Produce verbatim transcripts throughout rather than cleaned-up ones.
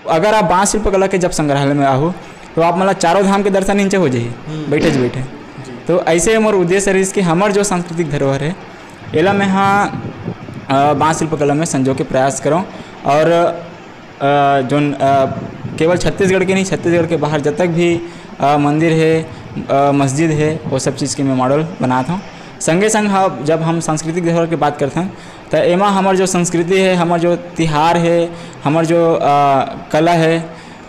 अगर आप बांस शिल्पकला के जब संग्रहालय में आहू, तो आप मन ला चारों धाम के दर्शन इंचे हो जाही, हम्म। बैठे ज बैठे। जी। तो ऐसे मोर उद्देश्य रहिस कि हमर जो सांस्कृतिक धरोहर है, एला मैं हा, अ, बांस शिल्पकला में संजो के प्रयास करूँ। और, अ, जोन, अ, केवल छत्तीसगढ़ के नहीं, छत्तीसगढ़ के बाहर जतक भी, अ, मंदिर है, अ, मस्जिद है, वो सब चीज़ के मैं मॉडल बनात हूँ। संगे संग ह-, जब हम सांस्कृतिक धरोहर के बात करथन, त एमा हमर जो संस्कृति है, हमर जो तिहार है, हमर जो, अ, कला है,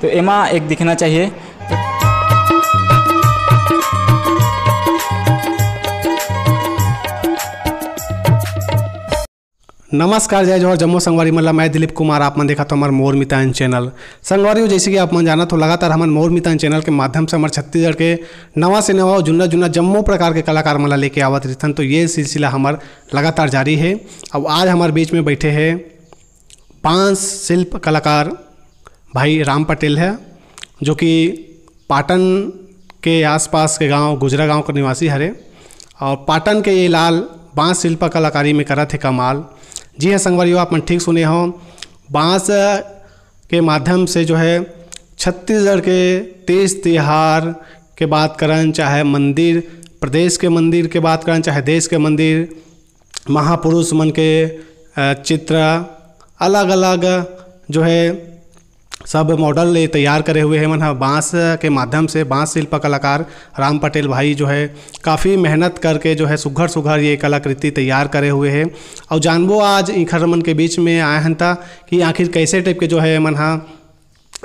तो एमा एक दिखना चाहिए। नमस्कार, जय जोहार, जम्मो संगवारी मन ला। मैं दिलीप कुमार, आप मन देखत हो हमर मोर मितान चैनल। संगवारी हो, जैसे कि आप मन जानत हो, लगातार हमन मोर मितान चैनल के माध्यम से हमर छत्तीसगढ़ के नवा से नवा और जुन्ना जुन्ना जम्मो प्रकार के कलाकार मन ला लेके आवत रहिथन। तो ये सिलसिला हमर लगातार जारी है। अब आज हमर बीच में बैठे हैं बांस शिल्प कलाकार भाई राम पटेल है, जो कि पाटन के आसपास के गांव गुजरा गांव के निवासी हरे। और पाटन के ये लाल बांस शिल्प कलाकारी में करत हे कमाल। जी हाँ संगवारी हो, आप मन ठीक सुने हो, बांस के माध्यम से जो है छत्तीसगढ़ के तीज तिहार के बात करन, चाहे मंदिर, प्रदेश के मंदिर के बात करन, चाहे देश के मंदिर, महापुरुष मन के, अ, चित्र, अलग-अलग जो है सब मॉडल ये तैयार करे हुए हैं मन ह। बांस के माध्यम से बांस शिल्प कलाकार राम पटेल भाई जो है काफ़ी मेहनत करके जो है सुघर सुघर ये कलाकृति तैयार करे हुए हैं। और जानबो आज इखर मन के बीच में आए हन ता कि आखिर कैसे टाइप के जो है मन ह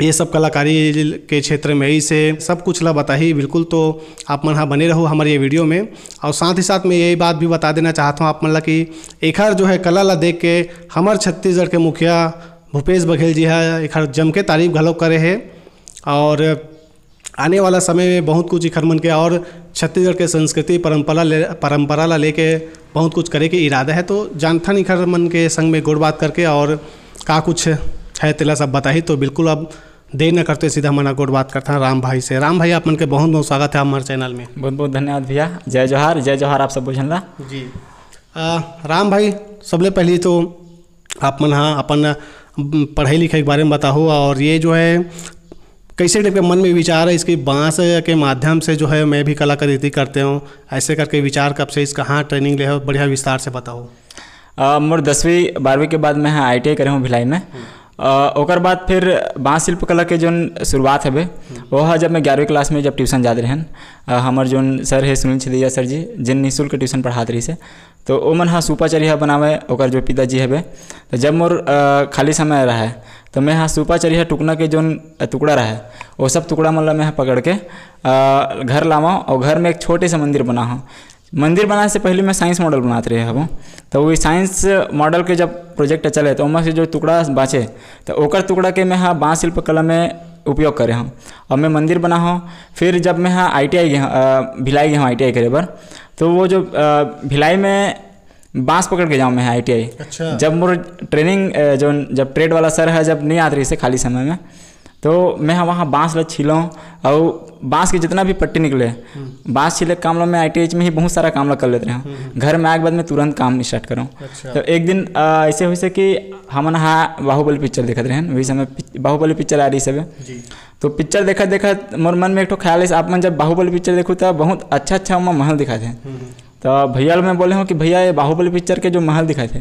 ये सब कलाकारी के क्षेत्र में ही से सब कुछ ला बताही बिल्कुल। तो आप मन हा बने रहो हमारे ये वीडियो में। और साथ ही साथ मैं यही बात भी बता देना चाहता हूँ आप मन ला कि एखर जो है कला ला देख के हमर छत्तीसगढ़ के मुखिया भूपेश बघेल जी हा एखर जम के तारीफ घलो करे है। और आने वाला समय में बहुत कुछ एखर मन के और छत्तीसगढ़ के संस्कृति परंपरा ले, परंपरा ला लेके बहुत कुछ करे के इरादा है। तो जानथन एखर मन के संग में गोठ बात करके और का कुछ है तेला सब बताही। तो बिल्कुल अब देर न करते सीधा हमन ह गोठ बात करथन राम भाई से। राम भाई, आप मन के बहुत बहुत स्वागत है हमारे चैनल में। बहुत बहुत धन्यवाद भैया। जय जोहार, जय जोहार आप सब झन ला। जी। अ, राम भाई, सबले पहली तो आप मन ह अपन, अम, पढ़ाई लिखाई के बारे में बताहो और ये जो है कैसे टाइप के मन में विचार है इसके बांस के माध्यम से जो है मैं भी कलाकृति करते हूँ, ऐसे करके विचार कब से, इस कहाँ ट्रेनिंग ले हो, बढ़िया विस्तार से बताओ। अ, मोर दसवीं बारहवीं के बाद मैं ह आई टी आई करे हूँ भिलाई में। अ, ओकर बाद फिर बांस शिल्पकला के जोन शुरुआत हवे, वो ह जब मैं ग्यारहवीं क्लास में जब ट्यूशन जात रहेन, अ, हमर जोन सर हे सुनील छेदैया सर जी, जिन निःशुल्क ट्यूशन पढ़ात रहिस हे, तो ओमन ह सूपा चरिहा बनावे, ओकर जो पिताजी हवे, तो जब मोर, अ, खाली समय रहे, तो मैं ह सूपा चरिहा टुकना के जोन टुकड़ा रहे, वो सब टुकड़ा मन ला मैं ह पकड़ के, अ, घर लावं और घर में एक छोटे से मंदिर बनाहूँ। मंदिर बनाए से पहले मैं साइंस मॉडल बनात रहे हवं, तो वही साइंस मॉडल के जब प्रोजेक्ट चले, तो ओमा से जो टुकड़ा बाँचे, तो ओकर टुकड़ा के मैं ह बांस शिल्पकला में उपयोग करे हूँ। और मैं मंदिर बना हूँ। फिर जब मैं ह आई टी आई गे हूँ, अ, भिलाई गे हूँ आई टी आई करे बर, तो वो जो, अ, भिलाई में बांस पकड़ के जाऊँ मैं आई टी आई। अच्छा। जब मोर ट्रेनिंग, अ, जो, जब ट्रेड वाला सर है, जब नहीं आत रहिस हे खाली समय में, तो मैं ह वहाँ बांस ला छीलूँ, और बांस के जितना भी पट्टी निकले, हम्म। बांस छीले के काम ला मैं आई टी आई में ही बहुत सारा काम ला कर लेत रहे हूँ। हम्म। घर में आए के बाद मैं तुरंत काम स्टार्ट करूँ। अच्छा। तो एक दिन, अ, ऐसे होइस हे कि हमन ह बाहुबली पिक्चर देखत रहेन, वही समय पिक-, बाहुबली पिक्चर आ रहिस हवे। जी। तो पिक्चर देखत देखत मोर मन में एक ठो ख्याल आइस, आप मन जब बाहुबली पिक्चर देखू त बहुत अच्छा अच्छा ओमा महल दिखाथे। हम्म। तो भैया ल मैं बोले हूँ कि भैया, ये बाहुबली पिक्चर के जो महल दिखाथे,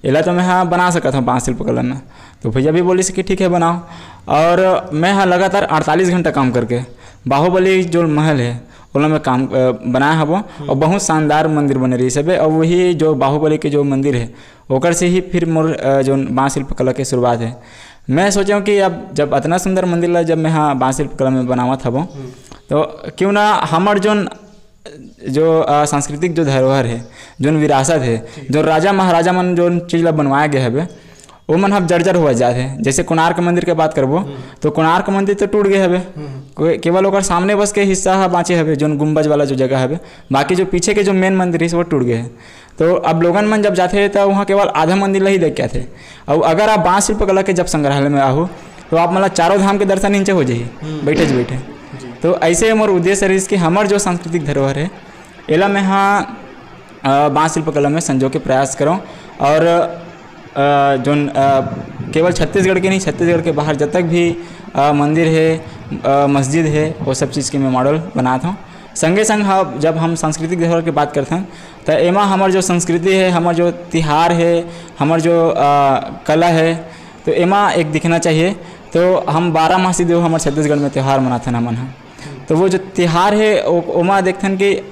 एला तो मैं ह बना सकत हूँ बांस शिल्पकला में। तो भैया भी बोलिस कि ठीक है, बनाओ। और मैं ह लगातार अड़तालीस घंटा काम करके बाहुबली जो महल है, ओला मैं काम, अ, बनाए हवो। और बहुत शानदार मंदिर बने रहिस हवे। और वही जो बाहुबली के जो मंदिर है, ओकर से ही फिर मोर, अ, जो बांस शिल्पकला के शुरुआत है। मैं सोचे हूँ कि अब जब अतना सुंदर मंदिर ला जब मैं ह बांस शिल्पकला में बनावत हवो, हम्म। तो क्यों ना हमर जोन जो, अ, सांस्कृतिक जो धरोहर है, जोन विरासत है, जी। जो राजा महाराजा मन जोन चीज ला बनवाए गए हवे, वो मन ह जर्जर होवत जात हे। जैसे कोणार्क मंदिर के बात करबो, हम्म। तो कोणार्क मंदिर तो टूट गए हवे। हम्म। कोई, केवल ओकर सामने बस के हिस्सा ह बाँचे हवे, जोन गुम्बज वाला जो जगह हवे, बाकी जो पीछे के जो मेन मंदिर है, वो टूट गए है। तो अब लोगन मन जब जाथे, तो वहाँ केवल आधा मंदिर ला ही देख के आथे। और अगर आप बांस शिल्पकला के जब संग्रहालय में आहू, तो आप मन ला चारों धाम के दर्शन इंचे हो जाही, हम्म। बैठे ज बैठे। जी। तो ऐसे मोर उद्देश्य रहिस कि हमर जो सांस्कृतिक धरोहर है, एला मैं ह, अ, बांस शिल्पकला में संजो के प्रयास करूँ। और अ, जोन, अ, केवल छत्तीसगढ़ के नहीं, छत्तीसगढ़ के बाहर जतक भी, अ, मंदिर हे, अ, मस्जिद हे, वो सब चीज़ के मैं मॉडल बनात हूँ। संगे संग ह-, जब हम सांस्कृतिक धरोहर के बात करथन, त एमा हमर जो संस्कृति हे, हमर जो तिहार हे, हमर जो, अ, कला हे, तो एमा एक दिखना चाहिए। तो हम बारामासी जो हमर छत्तीसगढ़ में तिहार मनाथन हमन ह, तो वो जो तिहार हे, ओ-, ओमा देखथन कि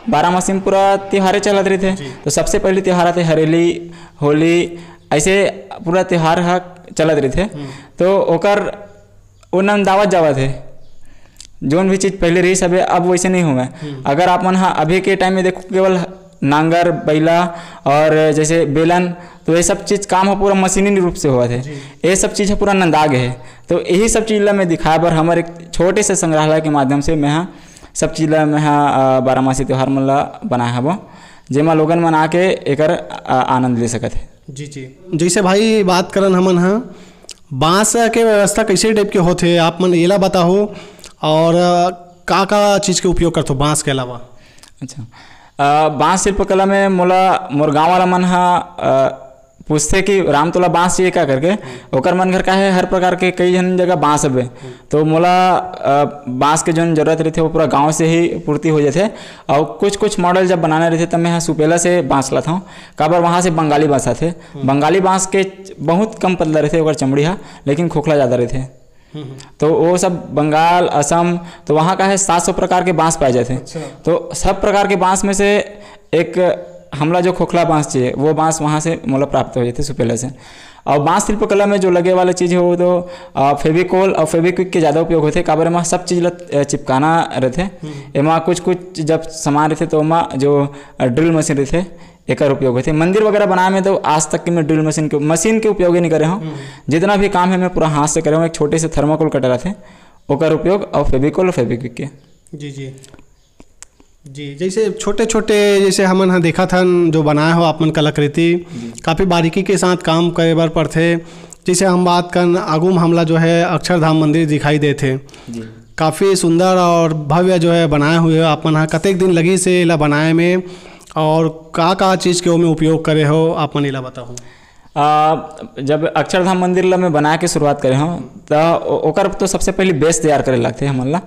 बारामासी में पूरा तिहारे चलत रहिथे। जी। तो सबसे पहले तिहार आथे हरेली, होली, ऐसे पूरा तिहार ह चलत रहिथे। हम्म। तो ओकर ओ नंदावत जावत हे। जोन भी चीज़ पहले रहिस हवे, अब वैसे नहीं होवे। हम्म। अगर आप मन ह अभी के टाइम में देखो, केवल नांगर, बैला और जैसे बेलन, तो ये सब चीज़ काम ह पूरा मशीनी रूप से होवत हे। जी। ये सब चीज़ ह पूरा नंदा गे हे। तो यही सब चीज़ ला मैं दिखाए बर हमर एक छोटे से संग्रहालय के माध्यम से मैं ह सब चीज़ ला मैं ह, अ, बारामासी त्योहार मन ला बनाए हवं, जेमा लोगन मन आके एकर, अ, आनंद ले सकत हे। जी, जी। जैसे भाई बात करन हमन ह, बांस के व्यवस्था कैसे टाइप के होथे, आप मन एला बताहो, और, अ, का-का चीज के उपयोग करथो बांस के अलावा? अच्छा, अ, बांस शिल्पकला में मोला मोर गांव वाला मन ह, अ, पूछथे कि "राम, तोला बांस चाहिए का?" करके। ओकर मन घर का है, हर प्रकार के कई झन जगह बांस हवे। तो मोला, अ, बांस के जोन जरूरत रहिथे, वो पूरा गांव से ही पूर्ति हो जाथे। और कुछ-कुछ मॉडल जब बनाना रहिथे, तब मैं ह सुपेला से बांस लाथंव, काबर वहाँ से बंगाली बांस आथे। हम्म। बंगाली बांस के बहुत कम पतला रहिथे ओकर चमड़ी ह, लेकिन खोखला ज़्यादा रहिथे। हम्म, हम्म। तो वो सब बंगाल, असम, तो वहाँ का है सात सौ प्रकार के बांस पाए जाते हैं। अच्छा। तो सब प्रकार के बांस में से एक हमला जो खोखला बांस चाहिए, वो बांस वहाँ से मोला प्राप्त हो जाते सुपेला से। और बांस शिल्पकला में जो लगे वाला चीज़ है, वो तो, आ, फेविकोल और फेविक्विक के ज़्यादा उपयोग होते, काबर एमा सब चीज़ ला, अ, चिपकाना रहते। हम्म। एमा कुछ कुछ जब सामान रहते, तो ओमा जो, अ, ड्रिल मशीन रहते, एकर उपयोग होथे। मंदिर वगैरह बनाए में तो आज तक के मैं ड्रिल मशीन के, मशीन के उपयोग ही नहीं करे हूँ। हम्म। जितना भी काम है, मैं पूरा हाथ से करे हूँ। एक छोटे से थर्माकोल कटर आथे, ओकर उपयोग और फेविकोल और फेविक्विक के। जी, जी। जी, जैसे छोटे-छोटे, जैसे हमन ह देखत हन, जो बनाए हो आप मन कलाकृति, जी। काफ़ी बारीकी के साथ काम करे बर पड़थे। जैसे हम बात करन, आगू म हमला जो है अक्षरधाम मंदिर दिखाई देथे। जी। काफ़ी सुंदर और भव्य जो है बनाए हुए हो आप मन ह। कतेक दिन लगिस हे एला बनाए में, और का-का चीज के ओमे उपयोग करे हो, आप मन एला बताओ। आ, जब अक्षरधाम मंदिर ला मैं बना के शुरुआत करे हूँ, त ओ-, ओकर तो सबसे पहले बेस तैयार करे लगथे हमन ला।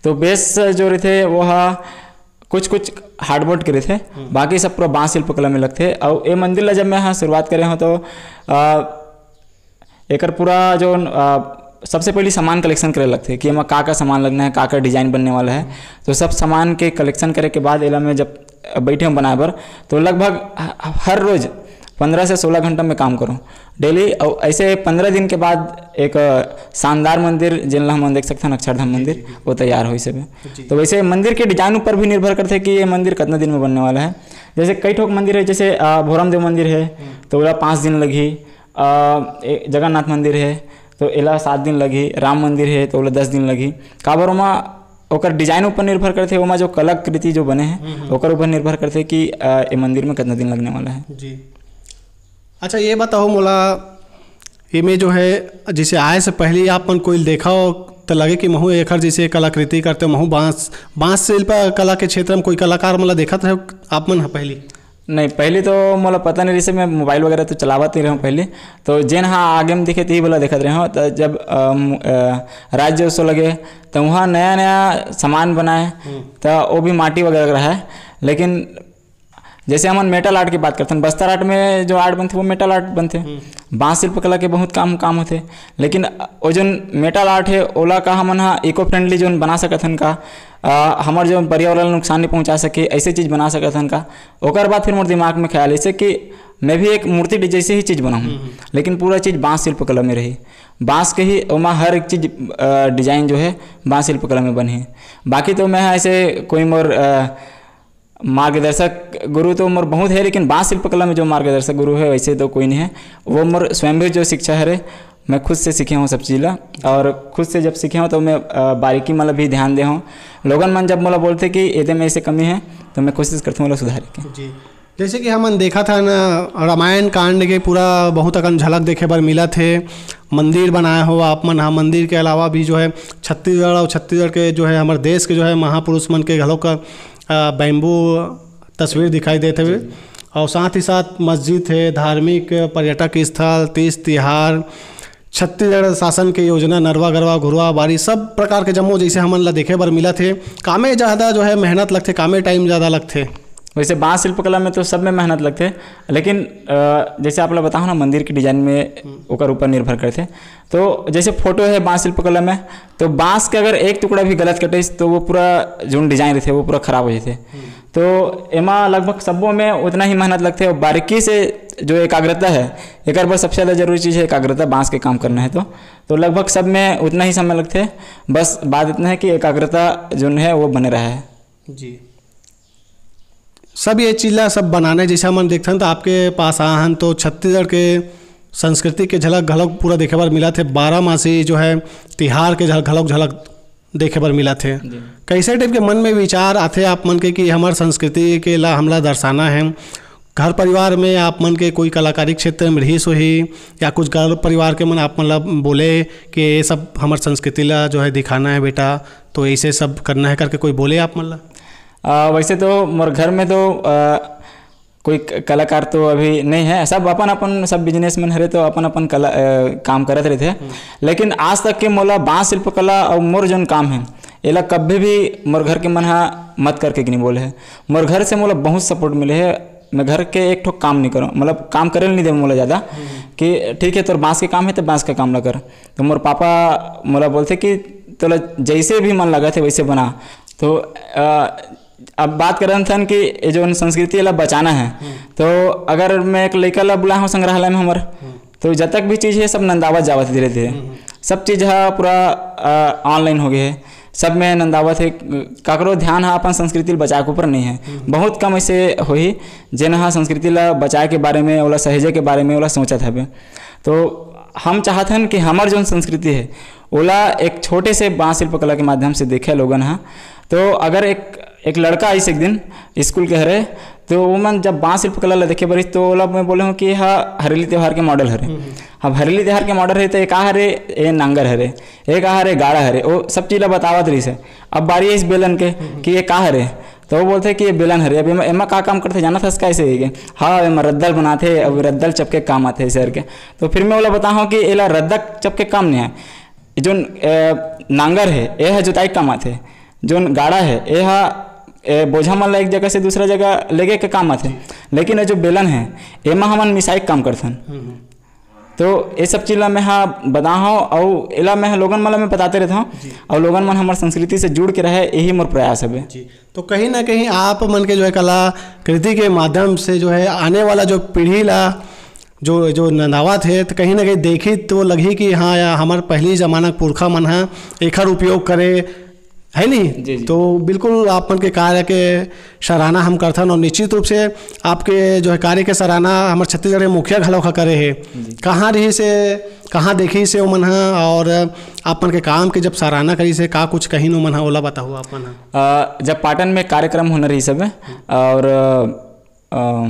तो बेस जो रहथे, वो हा कुछ-कुछ हार्डबोर्ड के रहथे, हम्म। बाकी सब पूरा बांस शिल्पकला में लगथे। और ये मंदिर ला जब मैं यहाँ शुरुआत करे हूँ, तो, आ, एकर पूरा जो, आ, सबसे पहले सामान कलेक्शन करे लगथे कि एमा का-का सामान लगना है, का-का डिजाइन बनने वाला है। तो सब सामान के कलेक्शन करे के बाद एला मैं जब बैठे हूँ बनाए बर, तो लगभग ह-, हर रोज पन्द्रह से सोलह घंटा में काम करूँ डेली। और ऐसे पन्द्रह दिन के बाद एक, अ, शानदार मंदिर, जेन ला हमन देख सकथन, अक्षरधाम जी, मंदिर, जी, जी। वो तैयार होइस हवे। जी। तो वैसे मंदिर के डिजाइन ऊपर भी निर्भर करथे कि ये मंदिर कितना दिन में बनने वाला है। जैसे कई ठोक मंदिर है, जैसे, अ, भोरम देव मंदिर है, हम्म। तो ओला पाँच दिन लगही। अ, ए-, जगन्नाथ मंदिर है, तो एला सात दिन लगही। राम मंदिर है, तो ओला दस दिन लगही। काबर ओमा ओकर डिजाइन ऊपर निर्भर करथे, ओमा जो कलाकृति जो बने हे, हम्म, हम्म। ओकर ऊपर निर्भर करथे कि, अ, ए मंदिर में कितना दिन लगने वाला है। जी। अच्छा, ये बताओ मोला, एमे जो है, जैसे आए से पहले आप मन कोई देखा हो, त लगे कि महू एखर जैसे कलाकृति करते, महू बांस, बांस शिल्प कला के क्षेत्र में कोई कलाकार मोला देखत रहे आप मन ह पहली? नहीं, पहली तो मोला पता नहीं रहिसे, मैं मोबाइल वगैरह तो चलावत नहीं रहूँ पहली। तो जेन हा आगे में दिखे, तेही वाला देखत रहे हूँ। तो जब, अ, म-, अ, राज्योत्सव लगे, तो वहाँ नया नया सामान बनाए, हम्म। तो वो भी माटी वगैरह रहा है। लेकिन जैसे हमन मेटल आर्ट की बात करथन, बस्तर आर्ट में जो आर्ट बनथे, वो मेटल आर्ट बनथे। हम्म। बांस शिल्पकला के बहुत काम, काम होथे। लेकिन वो जोन मेटल आर्ट है, ओला का हमन हा इको फ्रेंडली जोन बना सकत हन का, अ, हमर जो पर्यावरण ला नुकसान नहीं पहुंचा सके, ऐसे चीज बना सकत हन का। ओकर बाद फिर मोर दिमाग में ख्याल ऐसे कि मैं भी एक मूर्ति डि-, जैसे ही चीज बनाऊँ, हम्म, हम्म। लेकिन पूरा चीज बांस शिल्पकला में रही। बांस के ही ओमा हर एक चीज, अ, डिजाइन जो है, बांस शिल्पकला में बनी। बाकी तो मैं ऐसे कोई मोर, अ, मार्गदर्शक गुरु तो मोर बहुत है, लेकिन बांस शिल्पकला में जो मार्गदर्शक गुरु है, वैसे तो कोई नहीं है। वो मोर स्वयं भी जो शिक्षा हरे, मैं खुद से सीखे हूँ सब चीज़ ला। और खुद से जब सीखे हूँ, तो मैं, अ, बारीकी मन ला भी ध्यान दे हूँ। लोगन मन जब मोला बोलथे कि एदे में ऐसे कमी है, तो मैं कोशिश करथूँ ओला सुधारे के। जी, जैसे कि हमन देखत हन, रामायण कांड के पूरा बहुत अकन झलक देखे बर मिलत हे। मंदिर बनाए हो आप मन ह, मंदिर के अलावा भी जो है छत्तीसगढ़ और छत्तीसगढ़ के जो है हमर देश के जो है महापुरुष मन के घलोक, अ, बैम्बू तस्वीर दिखाई देत हवे। जी। और साथ ही साथ मस्जिद हे, धार्मिक पर्यटक स्थल, तीज तिहार, छत्तीसगढ़ शासन के योजना, नरवा गरवा, घुरवा बारी, सब प्रकार के जम्मो जैसे हमन ला देखे बर मिलत हे। कामे ज़्यादा जो है मेहनत लगथे, कामे टाइम ज़्यादा लगथे। वैसे बांस शिल्पकला में तो सब में मेहनत लगथे, लेकिन, अ, जैसे आप ला बताओ ना, मंदिर के डिजाइन में ओकर ऊपर निर्भर करथे। तो जैसे फोटो है बांस शिल्पकला में, तो बांस के अगर एक टुकड़ा भी गलत कटिस तो वो पूरा जोन डिजाइन रहथे वो पूरा खराब हो जाथे। तो एमा लगभग सब्बो में उतना ही मेहनत लगथे और बारीकी से जो एकाग्रता है, एकर बर सबसे ज़्यादा जरूरी चीज़ है एकाग्रता। बांस के काम करना है तो, तो लगभग सब में उतना ही समय लगथे। बस बात इतना है कि एकाग्रता जोन है वो बने रहे। जी। सब ये चीज ला सब बनाने, जैसे हमन देखथन तो आपके पास आहन तो छत्तीसगढ़ के संस्कृति के झलक घलक पूरा देखे बर मिलत हे। बारह मासी जो है तिहार के झल-, घलक झलक देखे बर मिलत हे। जी। कैसे टाइप के मन में विचार आथे आप मन के कि हमर संस्कृति के ला हमला दर्शाना है? घर परिवार में आप मन के कोई कलाकारी क्षेत्र में रहिस होही या कुछ घर परिवार के मन आप मन ला बोले कि ये सब हमर संस्कृति ला जो है दिखाना है बेटा, तो ऐसे सब करना है करके कोई बोले आप मन ला? आ, वैसे तो मोर घर में तो, आ, कोई क-, कलाकार तो अभी नहीं है, सब अपन अपन, सब बिजनेसमैन हरे तो अपन अपन कला, आ, काम करत रहते हैं। लेकिन आज तक के मोला बांस शिल्पकला और मोर जोन काम है, एला कभी भी मोर घर के मन हा मत करके कि नहीं बोले है। मोर घर से मोला बहुत सपोर्ट मिले है। मैं घर के एक ठो काम नहीं करूँ, मतलब काम करे नहीं दे मोला ज़्यादा, कि ठीक है तोर बांस के काम है तो बांस का काम ला कर। तो मोर पापा मोला बोलते कि तोला जैसे भी मन लगा थे वैसे बना। तो आ, अब बात करन थन कि ये जो संस्कृति ला बचाना है, तो अगर मैं एक लइका ला बुलाए हूँ संग्रहालय में हमर, तो जतक भी चीज़ है सब नंदावत जावत है धीरे धीरे। सब चीज़ हा पूरा ऑनलाइन हो गया है, सब में नंदावत है। काकरो ध्यान हा अपन संस्कृति ला बचाए के ऊपर नहीं है। बहुत कम ऐसे होही जेन हा संस्कृति ला बचाए के बारे में, ओला सहेजे के बारे में ओला सोचत हवे। तो हम चाहत हन कि हमर जोन संस्कृति है ओला एक छोटे से बांस शिल्पकला के माध्यम से देखे लोगन हा। तो अगर एक, एक लड़का आइस एक दिन स्कूल के हरे, तो वो मन जब बांस शिल्पकला ला देखे बरिस तो ओला मैं बोले हूँ कि हा हरेली त्योहार के मॉडल हरे। अब हरेली त्योहार के मॉडल हरे तो ये का हरे? ये नांगर हरे, ये का हरे? गाड़ा हरे। वो सब चीज़ ला बतावत रहिस है। अब बारी आइस बेलन के कि ये का हरे, तो वो बोलते कि ये बेलन हरे। अब एमा, एमा का काम करथे जानत हस? कैसे है के? हाँ, एमा रद्दल बनाथे, अब रद्दल चपके काम आथे सर के। तो फिर मैं ओला बताहूँ कि एला रद्दा चपके काम नहीं है। जोन, अ, नांगर है, ये है जुताई काम आथे। जोन गाड़ा है, ये हा, ए, बोझा मन ला एक जगह से दूसरा जगह लेगे के काम आथे। लेकिन ये जो बेलन है, एमा हमन मिसाई के काम करथन। तो ये सब चीज ला मैं हा बताहूँ, अउ एला मैं हा लोगन मन ला मैं बताते रहता हूँ, अउ लोगन मन हमर संस्कृति से जुड़ के रहे, यही मोर प्रयास हवे। जी। तो कहीं ना कहीं आप मन के जो है कलाकृति के माध्यम से जो है आने वाला जो पीढ़ी ला जो, जो नंदावत हे, तो कहीं ना कहीं देखी तो लगही कि हाँ यार, हमर पहली जमाना के पुरखा मन हा एखर उपयोग करे, है नी? जी, जी। तो बिल्कुल आप मन के कार्य के सराहना हम करथन, और निश्चित रूप से आपके जो है कार्य के सराहना हमर छत्तीसगढ़ के मुखिया घलो हा करे हे। जी। कहाँ रहिस हे, कहाँ देखिस हे ओमन हा, और आप मन के काम के जब सराहना करिस हे, का कुछ कहिन ओमन हा, ओला बताहू आप मन हा। अ, जब पाटन में कार्यक्रम होना रहिस हवे, और, अ,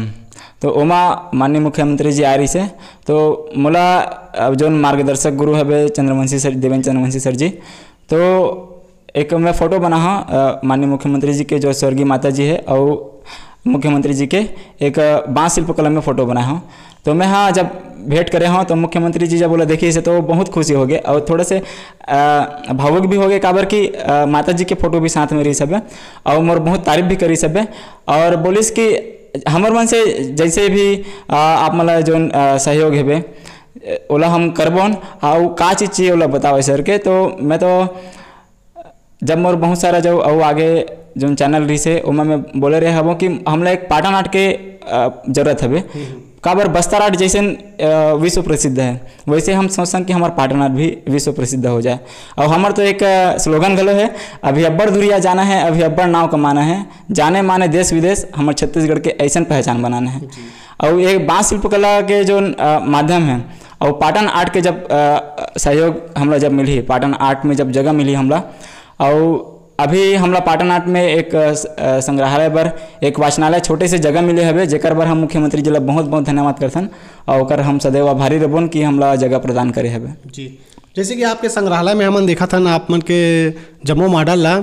तो ओमा माननीय मुख्यमंत्री जी आए रहिस हे, तो मोला, अ, जोन मार्गदर्शक गुरु हवे चंद्रवंशी सर, देवेंद्र चंद्रवंशी सर जी, तो एक मैं फोटो बना हूँ, अ, माननीय मुख्यमंत्री जी के जो स्वर्गीय माता जी है और मुख्यमंत्री जी के एक, अ, बांस शिल्पकला में फोटो बनाए हूँ। तो मैं हाँ जब भेंट करे हूँ तो मुख्यमंत्री जी जब बोला देखिए इसे तो बहुत खुशी हो गए और थोड़े से, अ, भावुक भी हो गए, काबर कि, अ, माता जी के फोटो भी साथ में रही सब है और मोर बहुत तारीफ भी करी सब है और बोलिस कि हमर मन से जैसे भी, अ, आप मन ला जोन, अ, सहयोग हेबे, अ, ओला हम करबोन। अउ का चीज चाहिए ओला बताओ सर के। तो मैं तो जब मोर बहुत सारा जो अउ आगे जोन चैनल रहिस हे, ओमा मैं बोले रहे हवों कि हमला एक पाटन आर्ट के, अ, जरूरत हवे। काबर बस्तर आर्ट जैसे, अ, विश्व प्रसिद्ध है, वैसे हम सोचन कि हमार पाटन आर्ट भी विश्व प्रसिद्ध हो जाए। और हमार तो एक, अ, स्लोगन घलो है, "अभी अब्बड़ दुरिया जाना है, अभी अब्बड़ नाव कमाना है, जाने माने देश विदेश, हमर छत्तीसगढ़ के ऐसन पहचान बनाना है।" जी। और एक बांस शिल्पकला के जो, अ, माध्यम है, और पाटन आर्ट के जब, अ, सहयोग हमला जब मिली, पाटन आर्ट में जब जगह मिली हमला, और अभी हमला पाटन आर्ट में एक, अ, स-, अ, संग्रहालय बर एक वाचनालय छोटे से जगह मिले हवे, जेकर बर हम मुख्यमंत्री जी ला बहुत बहुत धन्यवाद करथन और ओकर हम सदैव आभारी रहबोन कि हमला जगह प्रदान करे हवे। जी, जैसे कि आपके संग्रहालय में हमन देखत हन आप मन के जम्मो मॉडल ला,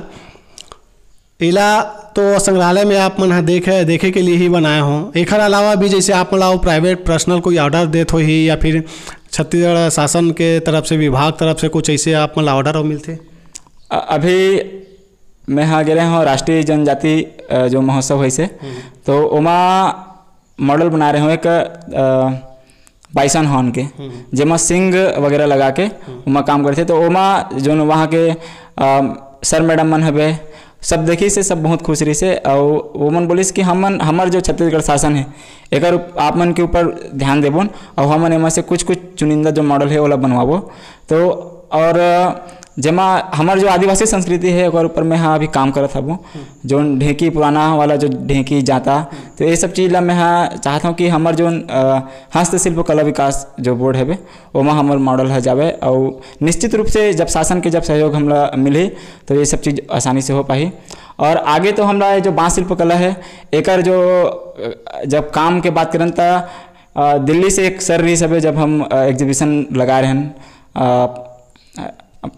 एला तो संग्रहालय में आप मन ह देखे, देखे के लिए ही बनाए हो। एखर अलावा भी जैसे आप मन ला private personal कोई order देत होही या फिर छत्तीसगढ़ शासन के तरफ से, विभाग तरफ से कुछ ऐसे आप मन ला order हो मिलथे? अ-, अभी मैं हा गे रहे हूँ राष्ट्रीय जनजाति, अ, जो महोत्सव होइसे, हम्म। तो ओमा model बना रहे हूँ एक, अ, bison horn के, हम्म। जेमा सिंग वगैरह लगा के हम्म। ओमा काम करथे। तो ओमा जोन वहाँ के, अ, sir madam मन हवे, सब देखिसे, सब बहुत खुश रहिसे। अउ वो मन बोलिस कि हमन, हमर जो छत्तीसगढ़ शासन है, एकर उप-, आप मन के ऊपर ध्यान देबोन, अउ हमन एमा से कुछ-कुछ चुनिंदा जो model है, ओला बनवाबो। तो और जेमा हमर जो आदिवासी संस्कृति है, ओकर ऊपर मैं हा अभी काम करत हबो। हम्म। जोन ढेंकी, पुराना वाला जो ढेंकी जाता, हम्म। तो ये सब चीज ला मैं हा चाहत हूँ कि हमर जोन, अ, हस्तशिल्प कला विकास जो board हवे, ओमा हमर model ह जावे, अउ निश्चित रूप से जब शासन के जब सहयोग हमला मिलही, तो ये सब चीज आसानी से हो पाही। और आगे तो हमला ये जो बांस शिल्प कला है, एकर जो, अ, जब काम के बात करन, त, अ, दिल्ली से एक sir रहिस हवे, जब हम, अ, exhibition लगा रहे हन, अ,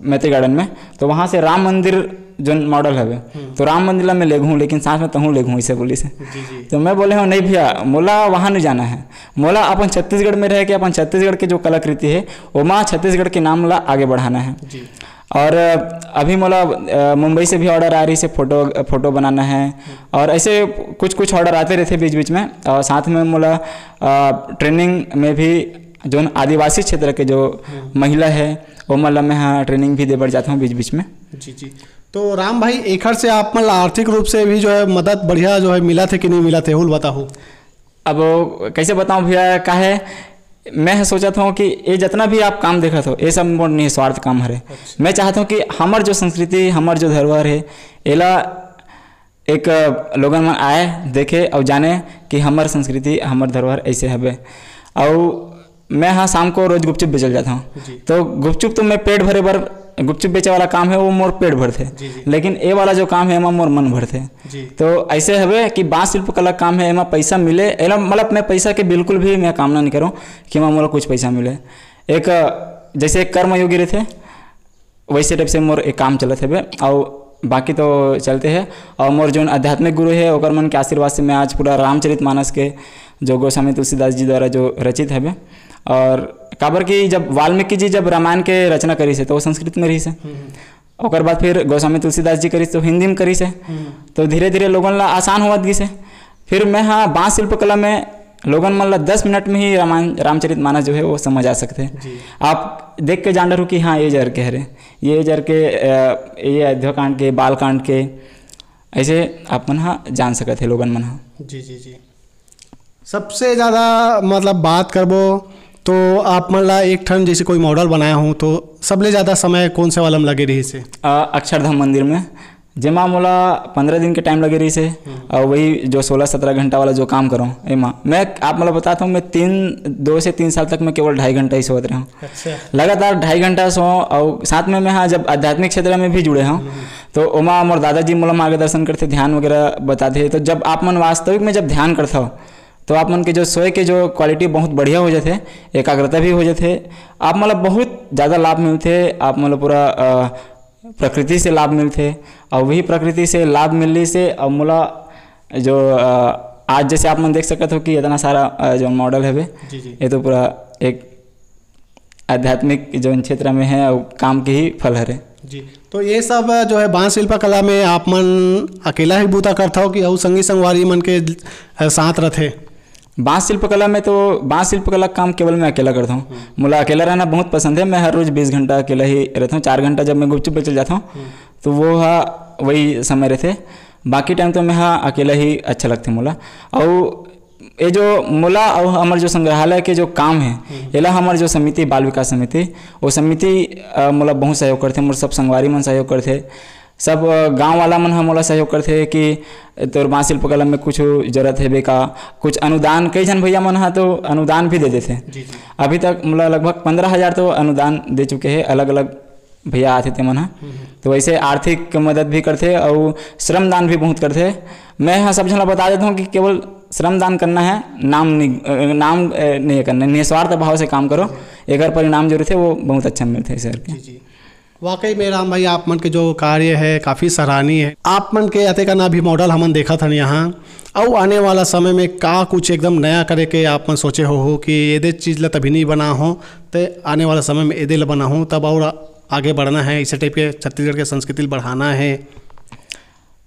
मैत्री garden में, तो वहाँ से राम मंदिर जोन model हवे, हम्म। तो राम मंदिर ला मैं लेगहूँ, लेकिन साथ में तहूँ लेगहूँ, इसे बोलिस। जी, जी। तो मैं बोले हूँ, "नहीं भैया, मोला वहाँ नहीं जाना है, मोला अपन छत्तीसगढ़ में रह के अपन छत्तीसगढ़ के जो कलाकृति है, ओमा छत्तीसगढ़ के नाम ला आगे बढ़ाना है।" जी। और अभी मोला, अ, मुंबई से भी order आ रहिसे, photo, photo बनाना है, हम्म। और ऐसे कुछ कुछ order आते रहते बीच बीच में। और साथ में मोला, अ, training में भी जोन आदिवासी क्षेत्र के जो हम्म। महिला है, ओमन ला मैं हा training भी दे बर जात हूँ बीच बीच में। जी, जी। तो राम भाई, एखर से आप मन ला आर्थिक रूप से भी जो है मदद बढ़िया जो है मिलत है कि नहीं मिलत है, एहू ल बताहू। अब वो कैसे बताऊँ भैया, काहे मैं सोचत हूँ कि ये जितना भी आप काम देखत हो, ये सब मोर निस्वार्थ काम हरे। अच्छा। मैं चाहत हूँ कि हमर जो संस्कृति, हमर जो धरोहर है, एला एक, अ, लोगन मन आए, देखे अउ जाने कि हमर संस्कृति, हमर धरोहर ऐसे हवे। अउ मैं हा शाम को रोज गुपचुप बेचल जाता हूँ। जी। तो गुपचुप तो मैं पेट भरे बर, गुपचुप बेचे वाला काम है, वो मोर पेट भरथे। जी, जी। लेकिन ये वाला जो काम है, एमा मोर मन भरथे। जी। तो ऐसे हवे कि बांस शिल्प कला काम है, एमा पैसा मिले, एला, मतलब, मैं पैसा के बिल्कुल भी मैं कामना नहीं करूँ कि एमा मोला कुछ पैसा मिले। एक, अ, जैसे एक कर्मयोगी रहथे, वैसे type से मोर एक काम चलत हवे, अउ बाकी तो चलते है। अउ मोर जोन आध्यात्मिक गुरु है, ओकर मन के आशीर्वाद से मैं आज पूरा रामचरित मानस के, जो गोस्वामी तुलसीदास जी द्वारा जो रचित हवे, और काबर कि जब वाल्मीकि जी जब रामायण के रचना करिस हे, तो वो संस्कृत में रहिस हे। हम्म। ओकर बाद फिर गोस्वामी तुलसीदास जी करिस, तो हिंदी में करिस हे। हम्म। तो धीरे-धीरे लोगन ला आसान होवत गिस हे। फिर मैं हा बांस शिल्पकला में लोगन मन ला दस मिनट में ही रामायण, रामचरित मानस जो है वो समझ आ सकते हैं। जी। आप देख के जान डरहू कि हाँ, ये जर के हरे, ये जर के, अ, ये अयोध्या कांड के, बाल कांड के, ऐसे आप मन हा जान सकत है लोगन मन हा। जी, जी, जी। सबसे ज़्यादा मतलब बात करबो तो आप मन ला एक ठन जैसे कोई model बनाया हूँ तो सबले ज़्यादा समय कौन से वाला में लगे रहिस हे? अ, अक्षरधाम मंदिर में, जेमा मोला पंद्रह दिन के time लगे रहिस हे, हम्म। और वही जो सोलह सत्रह घंटा वाला जो काम करो, एमा मैं आप मतलब बताता हूँ, मैं तीन, दो से तीन साल तक मैं केवल ढाई घंटा ही सोत रहा हूँ। अच्छा। लगातार ढाई घंटा सो, और साथ में मैं, हाँ, जब आध्यात्मिक क्षेत्र में भी जुड़े हूँ, हम्म। तो ओमा मोर दादाजी मोला मार्गदर्शन करते, ध्यान वगैरह बताते। तो जब आप मन वास्तविक में जब ध्यान करते हो, तो आप मन के जो सोए के जो quality बहुत बढ़िया हो जाते, एकाग्रता भी हो जाते, आप मतलब बहुत ज़्यादा लाभ मिलते, आप मतलब पूरा, अ, प्रकृति से लाभ मिलथे, और वही प्रकृति से लाभ मिलने से अब मोला जो, अ, आज जैसे आप मन देख सकत हो कि इतना सारा, अ, जो model हवे, जी, जी। ये तो पूरा एक आध्यात्मिक जो क्षेत्र में है, वो काम के ही फल हरे। जी, तो ये सब जो है बांस शिल्पकला में आप मन अकेला ही बूता करथव कि अउ संगी संगवारी मन के, अ, साथ रथे? बांस शिल्पकला में तो, बांस शिल्पकला का काम केवल मैं अकेला करता हूँ। हम्म। मोला अकेला रहना बहुत पसंद है। मैं हर रोज बीस घंटा अकेला ही रहता हूँ। चार घंटा जब मैं गुपचुप पे चल जाता हूँ, हम्म। तो वो हा वही समय रहते। बाकी time तो मैं हा अकेला ही अच्छा लगते मोला। और ये जो मोला और हमर जो संग्रहालय के जो काम है, हम्म। एला हमर जो समिति, बाल विकास समिति, वो समिति, अ, मोला बहुत सहयोग करते, मोर सब संगवारी मन सहयोग करते। सब, अ, गाँव वाला मन ह मोला सहयोग करथे कि तोर बांस शिल्पकला में कुछ जरूरत हेबे का, कुछ अनुदान, कई झन भैया मन ह तो अनुदान भी दे देथे। जी, जी। अभी तक मोला लगभग पंद्रह हजार तो अनुदान दे चुके हे, अलग-अलग भैया आथे ते मन ह। हम्म, हम्म। तो वैसे आर्थिक मदद भी करथे अउ श्रमदान भी बहुत करथे। मैं ह सब झन ला बता देता हूँ कि केवल श्रमदान करना है, नाम नि-, अ, नाम, अ, नहीं करना, निस्वार्थ भाव से काम करो, एकर परिणाम जो रहिथे वो बहुत अच्छा मिलथे सर के। जी, जी। वाकई में राम भाई, आप मन के जो कार्य है काफ़ी सराहनीय है। आप मन के अतेकन अभी मॉडल हमन देखत हन यहाँ, अउ आने वाला समय में का कुछ एकदम नया करे के आप मन सोचे हो, हो कि एदे चीज़ ला तभी नहीं बना हो, ते आने वाला समय में एदे ला बना हो, तब और आगे बढ़ना है, इसे टाइप के छत्तीसगढ़ के संस्कृति ला बढ़ाना है?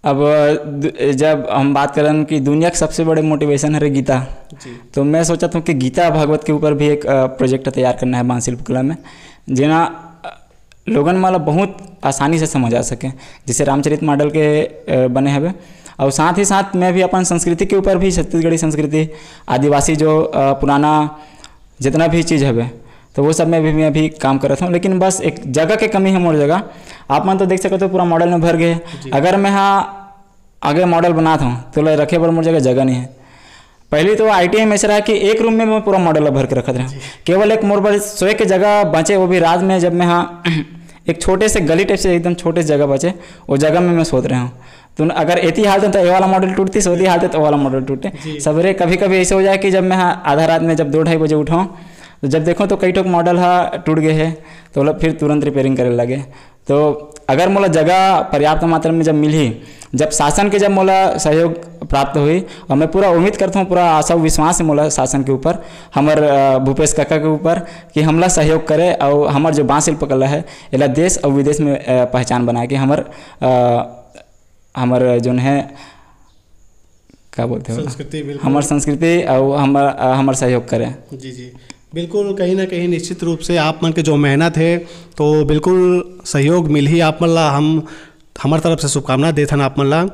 अब दु-, जब हम बात करन कि दुनिया के सबसे बड़े मोटिवेशन हरे गीता, जी। तो मैं सोचत हूँ कि गीता भागवत के ऊपर भी एक, अ, प्रोजेक्ट तैयार करना है बांस शिल्पकला में, जेना, अ, लोगन मन ला बहुत आसानी से समझ आ सके, जैसे रामचरित मॉडल के, अ, बने हवे। और साथ ही साथ मैं भी अपन संस्कृति के ऊपर भी, छत्तीसगढ़ी संस्कृति, आदिवासी जो, अ, पुराना जितना भी चीज़ हवे, तो वो सब में भी मैं अभी काम करत हूँ। लेकिन बस एक जगह के कमी है मोर जगह। आप मन तो देख सकत हो, पूरा मॉडल में भर गए। जी। अगर मैं हाँ आगे मॉडल बनात हूँ, तो ले रखे बर मोर जगह जगह नहीं है। पहली तो आइडिया में ऐसे रहा कि एक रूम में मैं पूरा मॉडल भर के रखत रहा। जी। केवल एक मोर बर सोए के जगह बचे, वो भी रात में, जब मैं हाँ एक छोटे से गली टाइप से, एकदम छोटे से जगह बचे, वो जगह में मैं सोत रहा हूँ। तो अगर एती हालत है तो ये वाला मॉडल टूटती, सोती हालत है तो वो वाला मॉडल टूटे। जी। सवेरे कभी कभी ऐसे हो जाए कि जब मैं हाँ आधा रात में जब दो ढाई बजे उठाऊँ, तो जब देखो तो कई ठोक मॉडल हा टूट गए है, तो मतलब फिर तुरंत रिपेयरिंग करे लगे। तो अगर मोला जगह पर्याप्त मात्रा में जब मिलही, जब शासन के जब मोला सहयोग प्राप्त हुई, और मैं पूरा उम्मीद करता हूँ, पूरा आशा विश्वास है मोला शासन के ऊपर, हमर, अ, भूपेश काका के ऊपर, कि हमला सहयोग करे और हमर जो बांस शिल्पकला है, एला देश और विदेश में, अ, पहचान बना के हमर, अ, हमर जोन है, का बोलते हो, संस्कृति, बिल्कुल। हमर संस्कृति और हमर, अ, हमर सहयोग करे। जी, जी, बिल्कुल। कहीं ना कहीं निश्चित रूप से आप मन के जो मेहनत है, तो बिल्कुल सहयोग मिलही आप मन ला। हम हमर तरफ से शुभकामना देथन आप मन ला।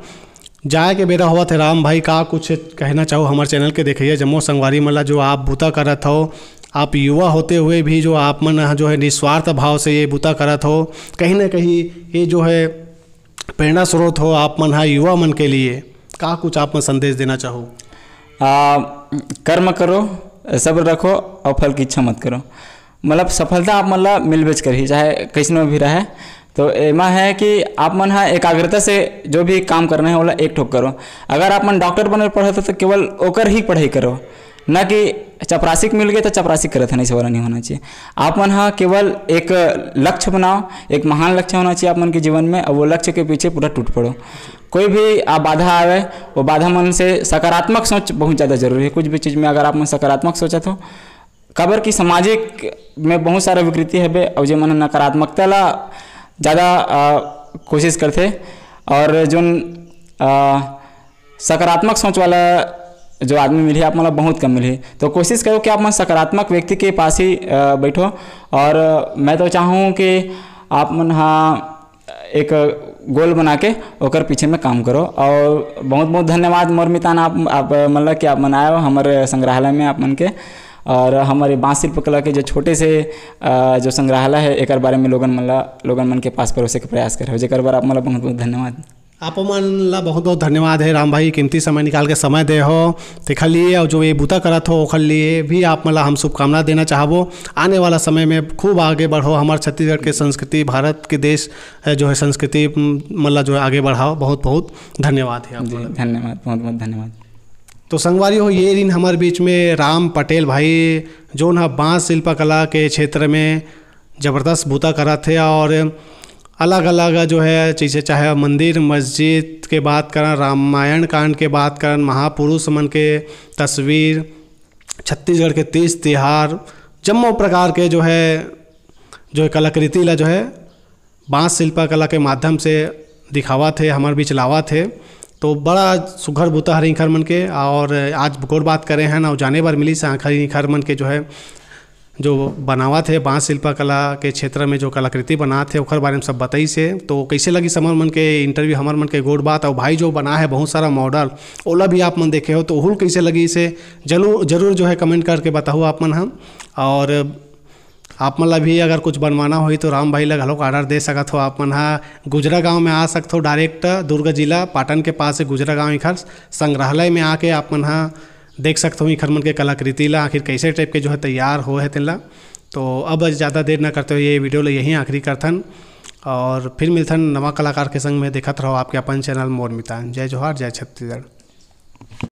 जाए के बेरा होवत है राम भाई, का कुछ कहना चाहो हमर चैनल के देखइया जम्मो संगवारी मन ला, जो आप बूता करत हो, आप युवा होते हुए भी जो आप मन ह जो है निस्वार्थ भाव से ये बूता करत हो, कहीं ना कहीं ये जो है प्रेरणा स्रोत हो आप मन ह युवा मन के लिए, का कुछ आप मन संदेश देना चाहो? आ, कर्म करो, सब्र रखो और फल की इच्छा मत करो। मतलब सफलता आप मन ला मिलबेच करही, चाहे कैसनो भी रहे। तो एमा है कि आप मन ह एकाग्रता से जो भी काम करना है, ओला एक ठोक करो। अगर आप मन डॉक्टर बने पढ़त हो, तो केवल ओकर ही पढ़ाई करो, ना कि चपरासी के मिल गए तो चपरासी करत है, नहीं, ऐसे वाला नहीं होना चाहिए। आप मन ह केवल एक लक्ष्य बनाओ, एक महान लक्ष्य होना चाहिए आप मन के जीवन में, और वो लक्ष्य के पीछे पूरा टूट पड़ो। कोई भी आप बाधा आवे, वो बाधा मन से सकारात्मक सोच बहुत ज़्यादा जरूरी है। कुछ भी चीज़ में अगर आप मन सकारात्मक सोचत हो, काबर कि सामाजिक में बहुत सारा विकृति हवे, और जे मन नकारात्मकता ला ज़्यादा, अ, कोशिश करथे, और जोन, अ, सकारात्मक सोच वाला जो आदमी मिलही, आप मन ला बहुत कम मिलही। तो कोशिश करो कि आप मन सकारात्मक व्यक्ति के पास ही, अ, बैठो। और मैं तो चाहूँ कि आप मन हा एक गोल बना के ओकर पीछे में काम करो। और बहुत बहुत धन्यवाद मोर मितान, आप, आप मन ला कि आप मन आए हो हमर संग्रहालय में आप मन के, और हमारे बांस शिल्पकला के जो छोटे से, अ, जो संग्रहालय है, एकर बारे में लोगन मन ला, लोगन मन के पास परोसे के प्रयास करे हो, जेकर बर आप मन ला बहुत बहुत धन्यवाद। आप मन ला बहुत बहुत धन्यवाद है राम भाई, कीमती समय निकाल के समय दे हो तेखर लिए, और जो ये बूता करत हो ओखर लिए भी आप मन ला हम शुभकामना देना चाहबो। आने वाला समय में खूब आगे बढ़ो, हमारे छत्तीसगढ़ के संस्कृति, भारत के देश है जो है संस्कृति, म, मन ला जो है आगे बढ़ाओ। बहुत बहुत धन्यवाद है आप जी, मन ला। धन्यवाद, बहुत बहुत धन्यवाद। तो संगवारी हो, ये दिन हमारे बीच में राम पटेल भाई, जोन ह बांस शिल्पकला के क्षेत्र में ज़बरदस्त बूता करत हे और अलग-अलग जो है, जैसे चाहे मंदिर मस्जिद के बात करन, रामायण कांड के बात करन, महापुरुष मन के तस्वीर, छत्तीसगढ़ के तीज तिहार, जम्मो प्रकार के जो है, जो है कलाकृति ला जो है बांस शिल्पकला के माध्यम से दिखावत हे, हमर बीच लावत हे। तो बड़ा सुघर बूता हरे इंखर मन के, और आज गोठ बात करे हन और जाने बर मिलिस आखिर इंखर मन के जो है, जो बनावत हे बांस शिल्पकला के क्षेत्र में जो कलाकृति बनात हे, ओखर बारे में सब बताइस हे। तो कैसे लगिस हमर मन के इंटरव्यू, हमर मन के गोठ बात, और भाई जो बना है बहुत सारा मॉडल, ओला भी आप मन देखे हो, तो ओहुल कैसे लगिस हे, जरूर, जरूर जो है कमेंट करके बताओ आप मन ह। और आप मन ला भी अगर कुछ बनवाना होही तो राम भाई ला घलोक ऑर्डर दे सकत हो। आप मन ह गुजरा गांव में आ सकत हो, डायरेक्ट दुर्ग जिला पाटन के पास हे गुजरा गांव। इखर संग्रहालय में आके आप मन ह देख सकत हो इखर मन के कलाकृति ला, आखिर कैसे टाइप के जो है तैयार होए हे तेन ला। तो अब ज़्यादा देर ना करते हुए ये वीडियो ला यहीं आखिरी करथन और फिर मिलथन नवा कलाकार के संग में। देखत रहो आपके अपन चैनल मोर मितान। जय जोहार, जय छत्तीसगढ़।